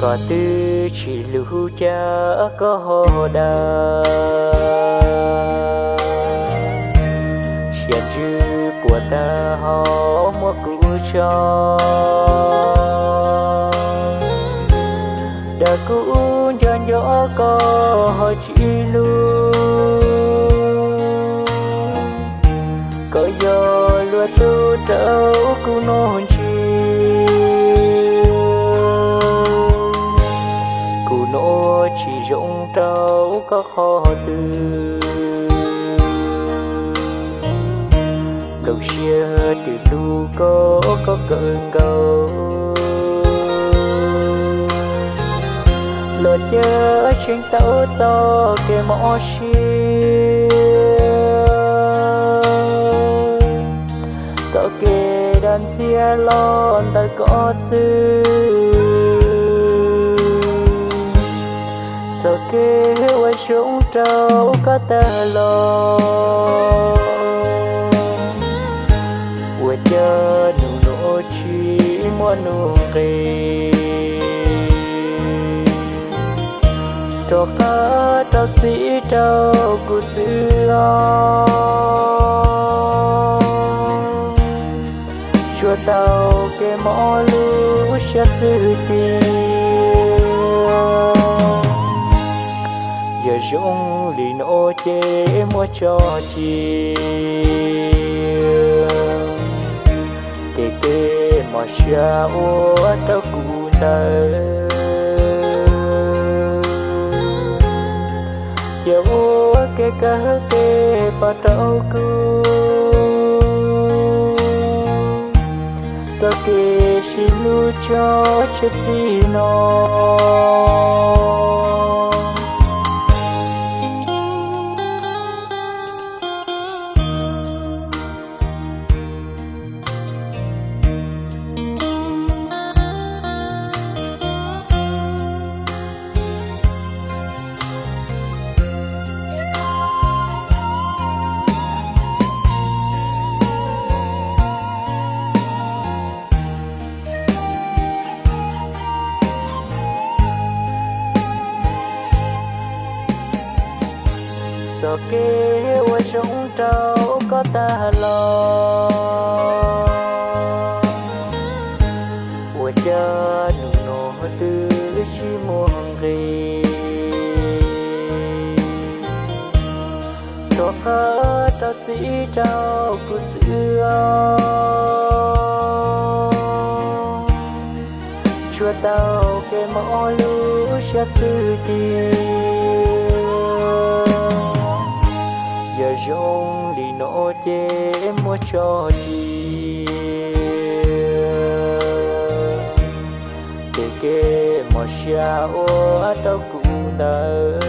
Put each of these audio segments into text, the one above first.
Twb tsis lug cas koj ho dag, siab ntsws puas tag ho muab kuv tso. Dag kuv nco nco koj ho tsis lug, koj yog luag tub rau kuv nuj ntsig. Kuv nuj tsis zoo rau koj qhov twg, nplooj siab twb hlub koj, koj kawg nkaus. Los cia tseem tau txoj kev mob siab, txoj kev dag ntxias los ntawm koj xwb, txoj kev ua zoo rau koj tag los. Ua cas nus nuav tsis muaj nus nqis, rov qab rau txim rau kuv xwb os. Tsuas tau kev mob lub siab xwb tiag. Yog zoo li no ces muab tso cia, ces kev mos siab ua rau kuv ntawd. Cia ua kev kawg kev pab rau kuv txoj kev sib hlub tso tseg txij no. Txoj kev ua zoo rau koj tag los, ua cas nus nuav twb tsis muaj nqis, rov qab rau txim rau kuv xwb os. Tsuas tau kev mob lub siab xwb tiag. Yog zoo li no ces muab tso cia, ces kev mos siab ua rau kuv ntawd.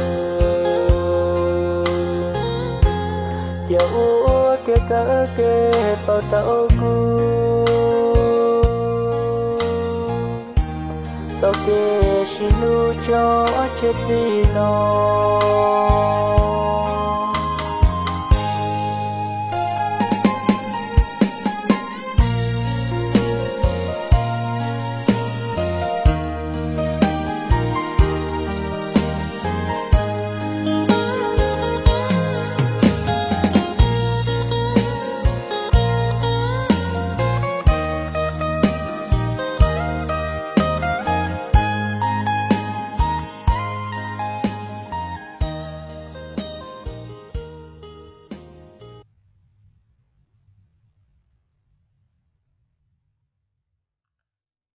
Cia ua kev kawg kev pab rau kuv txoj kev sib hlub tso tseg txij no.